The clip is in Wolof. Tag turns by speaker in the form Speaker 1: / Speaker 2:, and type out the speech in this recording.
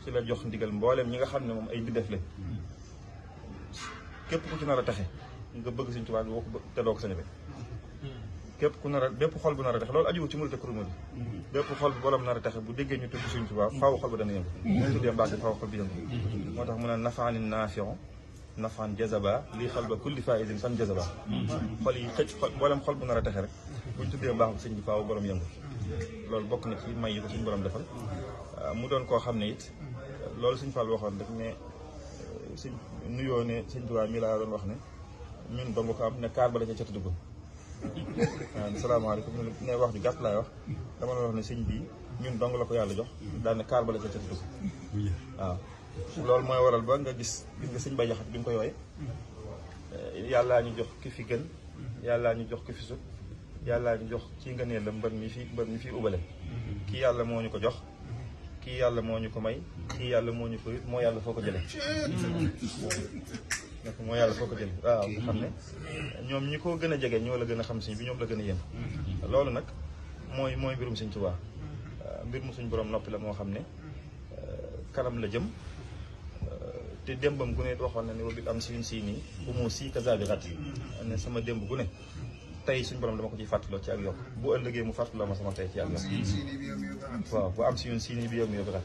Speaker 1: ci la jox ndigal mboolem ñi nga xam ne moom ay bindéef la képp ku ci nar a taxe nga bëgg Sëñ Tuubaa woo ko te doo ko sañ képp ku nar a bépp xol bu nar a taxe loolu ajuwu ci murit ak kuruma bi bépp xol bu borom nar a taxe bu déggee ñu tudd Sëñ Tuubaa faaw xol ba dana yëngu ñu tuddee Mbàkke faaw xol bi yëngu moo tax mu ne nafaani naafion nafaan jazaba lii xal ba kulli faidin fan jazaba xol yi xëcc xol mboolem xol bu nar a taxe rek buñ tuddee mbaax bu sëñ bi faaw borom yëngu loolu bokk na ci may yi ko suñu borom defal mu doon koo xam ne it loolu Sëñ Fall waxoon rek ne suñ nuyoo ne Sëñ Tuubaa mi laa doon wax ne ñun dong ko am ne kaar ba la ca dugg waaw salaamaaleykum ne wax ju gàtt laay wax dama la wax ne sëñ bi ñun dong la ko yàlla jox daal ne kaar ba la ca dugg waaw loolu mooy waral ba nga gis nga sëñ Bay Jaxate bi nga koy wooye yàllaa ñu jox ki fi gën yàllaa ñu jox ki fi sut yàllaa ñu jox ci nga nee la mbër mi fi ubale kii yàlla moo ñu ko jox kii yàlla moo ñu ko may kii yàlla moo ñu ko moo yàlla foo ko jële nekk moo yàlla foo ko jële waaw nga xam ne ñoom ñi ko gën a jege ñoo la gën a xam sëñ bi ñoom la gën a yéen loolu nag mooy mbirum Sëñ Tuubaa mbir mu suñ borom noppi la moo xam ne kanam la jëm te démbam gu ne waxoon na ne wabit am siun sii nii bu moo sii kasabirat ne sama démb gu ne tey suñ borom dama ko ciy fàttaloo ci ak yokk bu ëllëgee mu fàttaloo ma sama tey ci ak yokk waaw bu am siun sii nii bi yow mi yobirat